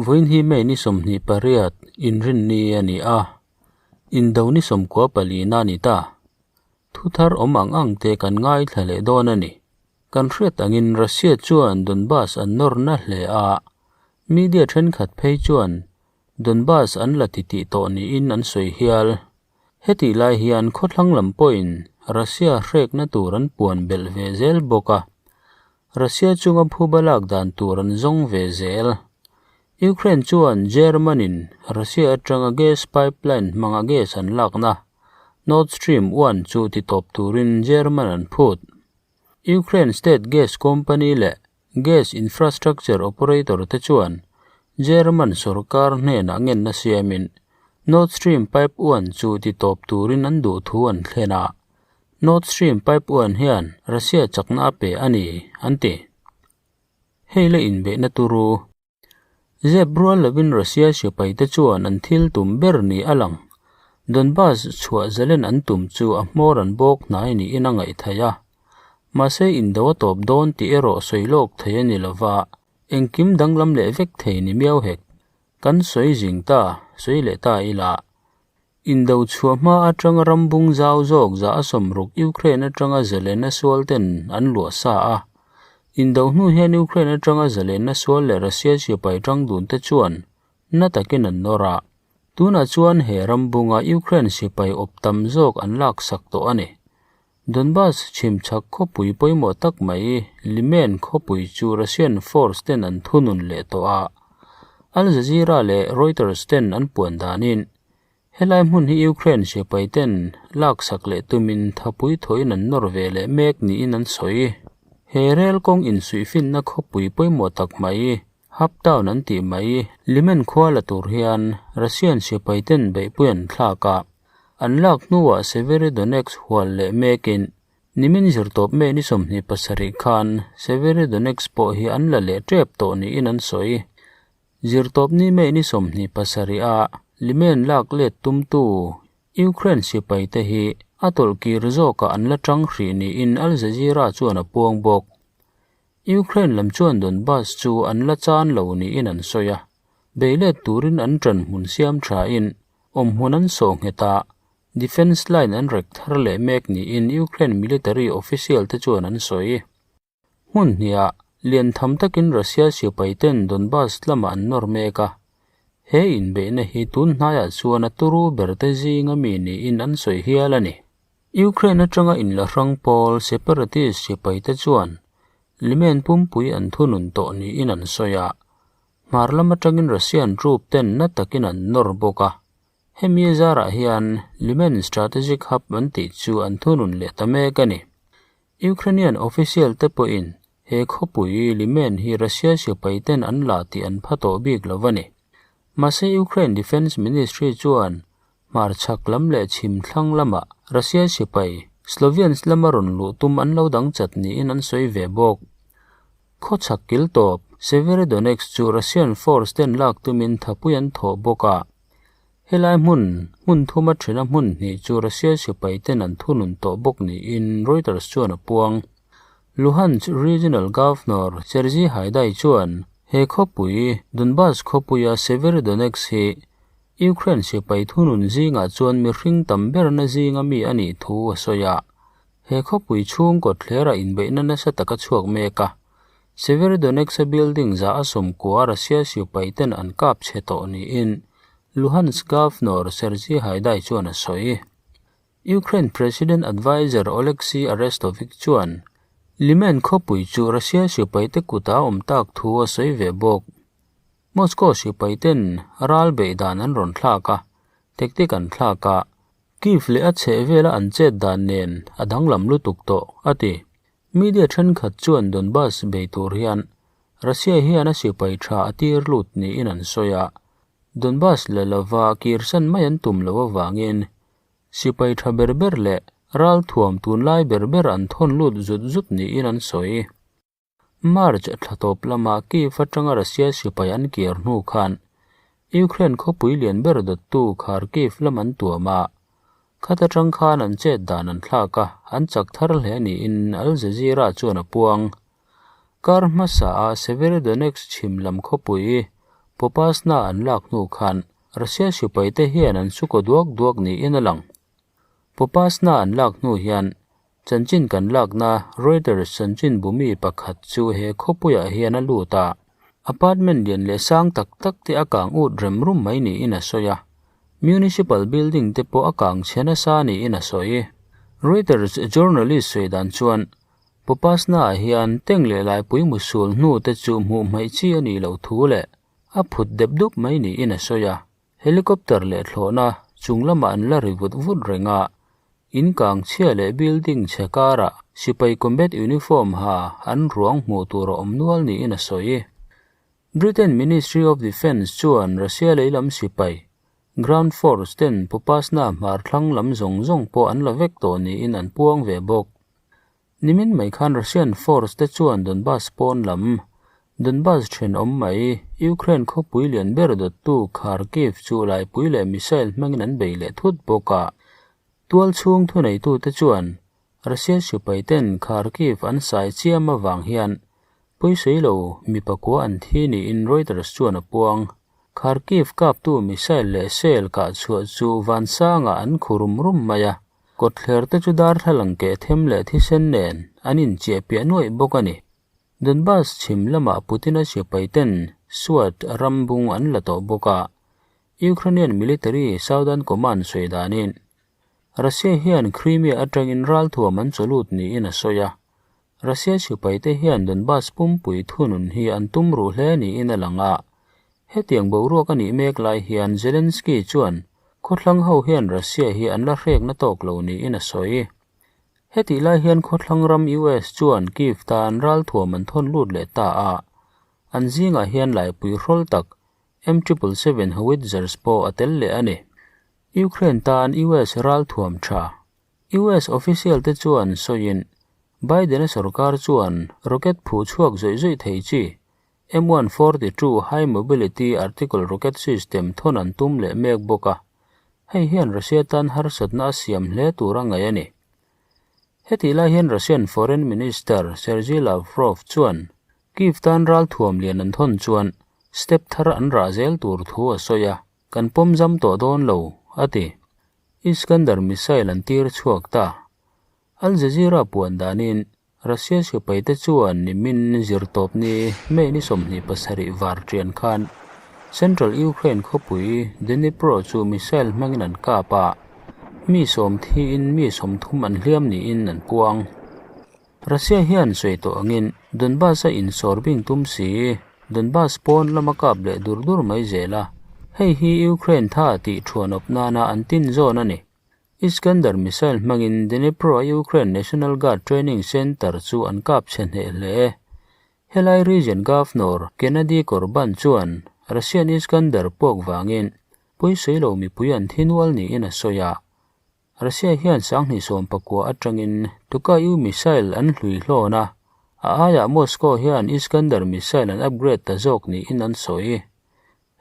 Vawiin hi May ni 28 inrinni a ni a, indo ni 14 a ni ta. Thu thar awm ang ang te kan ngaithla leh dawn a ni. Kan hriat angin Russia chuan Donbas an nawr na hle a, media thenkhat phei chuan Donbas an la titih tawh niin an sawi hial. Hetih lai hian khawthlang lam pawhin Russia hrekna tur an puan belh ve zel bawk a, Russia chunga phuba lak dan tur an zawng ve zel. Ukraine chuan German-in Russia atanga gas pipeline hmanga gas an lakna Nord Stream 1 chu titawp turin German an phut. Ukraine state gas company leh gas infrastructure operator te chuan German sorkar hnenah ngenna siamin Nord Stream pipe 1 chu titawp turin an duh thu an thlen a, Nord Stream pipe 1 hian Russia chakna a pe a ni, an ti. Hei la inbeihna turu. Zep rual lovin Russia sipaite chuan an thil tum ber ni a lang. Donbas chhuah zalen an tum chu a hmawr an bawk hnai niin a ngaih theih a. Mahse indo a tawp dawn tih erawh sawi lawk thei a ni lova, engkim danglam leh vek thei ni miau hek. Kan sawi zing ta, sawi leh ta ila. Indo chhuah hma atanga rambung zau zawk za a sawmruk Ukraine atanga zalenna sual ten an luah sa a. Indo hnu hian Ukraine atanga zalenna sual leh Russia sipai tang dun te chuan na takin an nawr a. Tunah chuan he rambunga Ukraine sipai awp tam zawk an laksak tawh a ni. Donbas chhimchhak khawpui pawimawh tak mai Liman khawpui chu Russian force ten an thunun leh tawh a. Al Jazeera leh Reuters ten an puan danin helai hmun hi Ukraine sipai ten laksak leh tumin thapui thawhin an nawr ve leh mek niin an sawi. He rel kawng insuihfinna khawpui pawimawh tak mai Hub town an tih mai Liman khua la tur hian Russian sipai ten beihpui an thlak a. An lak hnuah Severodonetsk hual leh mekin nimin zirtawp May ni 27 khan Severodonetsk pawh hi an la leh tep tawh niin an sawi. Zirtawp ni May ni 27 a Liman lak let tumtu Ukraine sipai te hi a tawlh kir zawkah an la tang hrih niin Al Jazeera chuan a puang bawk. Ukraine lam chuan Donbas chu an la chan lo niin an sawi a, beilet turin an tan hmun siam thain awm hmun an sawh nghet a, defence line an rek thar leh mek niin Ukraine military official te chuan an sawi. Hmun hniah lian tham takin Russia sipai ten Donbas lamah an nawr mek a, he inbeihna hi tun hnaiah chuan a turu ber te zinga mi niin an sawi hial a ni. Ukraine atanga inla hrang pawl separatist sipai te chuan Liman pumpui an thunun tawh niin an sawi a, hmar lam atangin Russian troop ten na takin an nawr bawk a. Hemi zarah hian Liman strategic hub an tih chu an thunun leh ta mek a ni. Ukrainian official te pawhin he khawpui Liman hi Russia sipai ten an la tih an pha tawh bik lo a ni. Mahse Ukraine Defence Ministry chuan hmarchhak lam leh chhim thlang lamah Russia sipai Sloviansk lama rawn luh tum an lo dang chat niin an sawi ve bawk. Khawchhak kil tawp Severodonetsk chu Russian force ten lak tumin thapui an thawh bawk a. Helai hmun, hmun thuma thena hmun hnih chu Russia sipai ten an thunun tawh bawk niin Reuters chuan a puang. Luhansk Regional Governor Serhiy Haidai chuan he khawpui, Donbas khawpuia Severodonetsk hi Ukraine sipai thunun zingah chuan mihring tam berna zinga mi a nih thu a sawi a. He khawpui chhung kawtthlera inbeihna nasa taka chhuak mek a, Severodonetsk-a building za a sawmkua Russia sipai ten an kap chhe tawh niin Luhansk Governor Serhiy Haidai chuan a sawi. Ukraine President Adviser Oleksiy Arestovych chuan Liman khawpui chu Russia sipaite kuta awm tak thu a sawi ve bawk. Moscow sipai ten ral beih dan an rawn thlak a, tactic an thlak a, Kyiv leh a chheh vela an chet dan nen a danglam lutuk tawh, a ti. Media thenkhat chuan Donbas bei tur hian Russia hian a sipai tha a tir lut niin an sawi a, Donbas la lova kirsan mai an tum loh avangin sipai tha ber ber leh ralthuam tunlai ber ber an thawn lut zut zut niin an sawi. March thla tawp lama Kyiv atanga Russia sipai an kir hnu khan Ukraine khawpui lian ber dawttu Kharkiv lam an tuam a, khat atang khan an chet dan an thlak a, an chak thar hle niin Al Jazeera chuan a puang. Kar hmasa a Severodonetsk chhim lam khawpui. Popasna an lak hnu khan Russia sipaite hian an su kaw duak duak niin a lang. Popasna an lak hnu hian chanchin kan lakna Reuters chanchin bumi pakhat chu he khawpuiah hian a lut a, apartment lian leh sang tak tak te a kang ut rem rum mai niin a sawi a. Municipal building te pawh a kang chhe nasa niin a sawi. Reuters journalist sawi dan chuan Popasna-ah hian teng leh laipui musul hnu te chu hmuh hmaih chi a nih loh thu leh a phut dep dup mai niin a sawi a. Helicopter leh thlawhna chung lamah an la ri vut vut reng a, in kang chhia leh building chhe karah sipai combat uniform ha an ruang hmuh tur a awm nual niin a sawi. Britain Ministry of Defence chuan Russia leilam sipai Ground Force ten Popasna hmar thlang lam zawng zawng pawh an la vek tawh niin an puang ve bawk. Nimin mai khan Russian force te chuan Donbas pawn lam, Donbas thenawm mai, Ukraine khawpui lian ber dawttu Kharkiv chu laipui leh missile hmangin an bei leh thut bawk a. Tual chhung thuneitute chuan Russia sipai ten Kharkiv an sai chiam avang hian pawisawi lo mi pakua an thi niin Reuters chuan a puang. Kharkiv kaptu missile leh shell kah chhuah chu vansangah an khu rum rum mai a. Kawtthler te chu darthlalang keh them leh thisen nen an inchiah piah nuaih bawk a ni. Donbas chhim lamah Putin-a sipai ten Suat ram bung an la tawh bawk a, Ukrainian military Southern Command sawi danin Russia hian Crimea atangin ralthuam an chawlut niin a sawi a. Russia sipai te hian Donbas pumpui thunun hi an tum ruh hle niin a lang a. Hetiang boruak a nih mek lai hian Zelensky chuan khawthlang ho hian Russia hi an la hrekna tawk lo niin a sawi. Hetih lai hian khawthlang ram US chuan Kyiv tan ralthuam an thawn lut leh ta a, an zingah hian laipui hrawl tak M triple seven howitzers pawh a tel leh a ni. Ukraine tan US ralthuam tha. US official te chuan sawiin Biden-a sorkar chuan rocket phuh chhuak zawih zawih thei chi M142 High Mobility Article Rocket System thawn an tum leh mek bawk a, hei hian Russia tan harsatna a siam hle tur a ngaih a ni. Hetih lai hian Russian Foreign Minister Sergei Lavrov chuan Kyiv tan ralthuam lian an thawn chuan step thar an rah zel tur thu a sawi a, kan pawm zam tawh dawn lo, a ti. Iskander missile an tir chhuak ta. Al Jazeera puan danin Russia sipaite chuan nimin zirtawpni May ni 27 var ṭian khan Central Ukraine khawpui Dnipro chu missile hmangin an kap a, mi sawm thiin mi 30 an hliam niin an puang. Russia hian sawi tawh angin Donbas-a insawr bing tum si, Donbas pawn lama kap leh dur dur mai zel a, hei hi Ukraine tha tih thuanawp nana an tin zawn a ni. Iskander missile hmangin Dnipro-a Ukraine National Guard Training Center chu an kap chhe hneh hle. Helai region Governor Gennady Korban chuan Russian Iskander puak vangin pawisawi lo mipui an thi nual niin a sawi a. Russia hian 2019 atangin Tuka-U missile an hlui hlawn a, a aiah Moscow hian Iskander missile an upgrade ta zawk niin an sawi.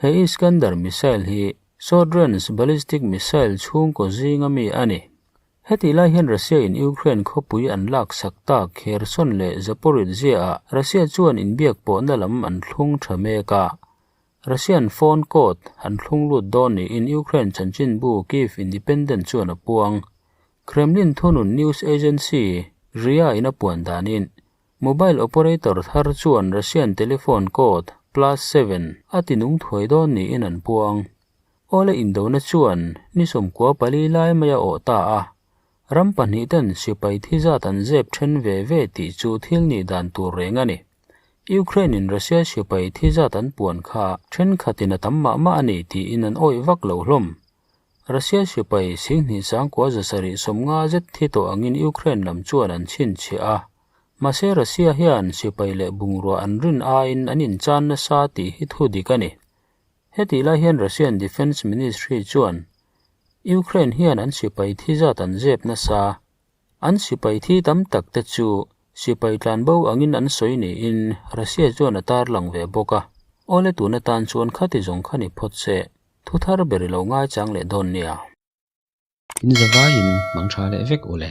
He Iskander missile hi short range ballistic missile chhungkaw zinga mi a ni. Hetih lai hian Russia in Ukraine khawpui an lak sak tak Kherson leh Zaporizhzhia ah Russia chuan inbiak pawhna lam an thlung tha mek a. Russian phone code an thlung lut dawn niin Ukraine chanchinbu Kyiv Independent chuan a puang. Kremlin thunun news agency RIA in a puan danin Mobile operator thar chuan Russian telephone code plus seven a tinung thuai dawn niin an puang. Awle indona chuan ni 94 lai mai a awh ta a, ram pahnih ten sipai thi zat an zep then ve ve tih chu thil nih dan tur reng a ni. Ukraine in Russia sipai thi zat an puan kha thenkhatin a tam mah mah a ni tiin an awih vak lo hlawm. Russia sipai 29,750 zet thi tawh angin Ukraine lam chuan an chhinchhiah a. Mahse Russia hian sipai leh bungrua an rin aiin an inchan nasa tih hi thu dik a ni. Hetih lai hian Russian Defence Ministry chuan Ukraine hian an sipai thi zat an zep nasa. An sipai thi tam tak te chu sipai tlanbo angin an sawi niin Russia chuan a tarlang ve bawk a. Awle tun atan chuan khati zawng kha ni phawt se, thu thar ber i lo ngaichang leh dawn nia. In zavaiin mang tha leh vek u le.